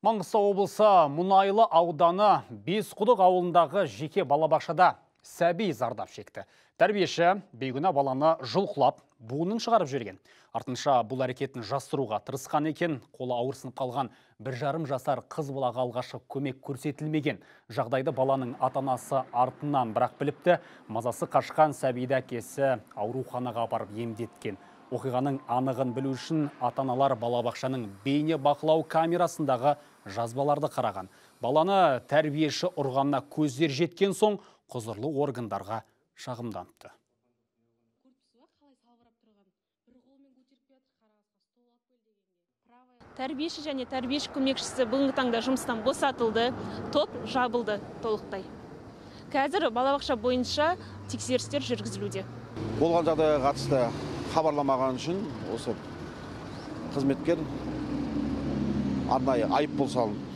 Маңғыстау облысы Мұнайлы ауданы Бесқұдық ауылындағы жеке балабақшада сәби зардап шекті. Тәрбиеші бейкүнә баланы жұлқылап, буынын шығарып жіберген. Артынша бұл әрекетін жасыруға тырысқан екен, қолы ауырсынып қалған 1,5 жасар қыз балаға алғашқы көмек көрсетілмеген. Жағдайды баланың ата-анасы артынан бірақ біліпті, мазасы қашқан сәбиді әкесі ауруханаға апарып емдеткен. Оқиғаның анығын білу үшін ата-аналар балабақшаның бейне бақылау камерасындағы жазбаларды қараған. Баланы тәрбиеші ұрғанына көздері жеткен соң құзырлы органдарға шағымданыпты. Тәрбиеші және тәрбиеші көмекшісі бүгінгі таңда жұмыстан босатылды, топ жабылды толықтай. Қазір балабақша бойынша тексерістер жүргізілуде. Болған жағдайға қатысты хабарламаған үшін осы қызметкер арнайы айыппұл салынды.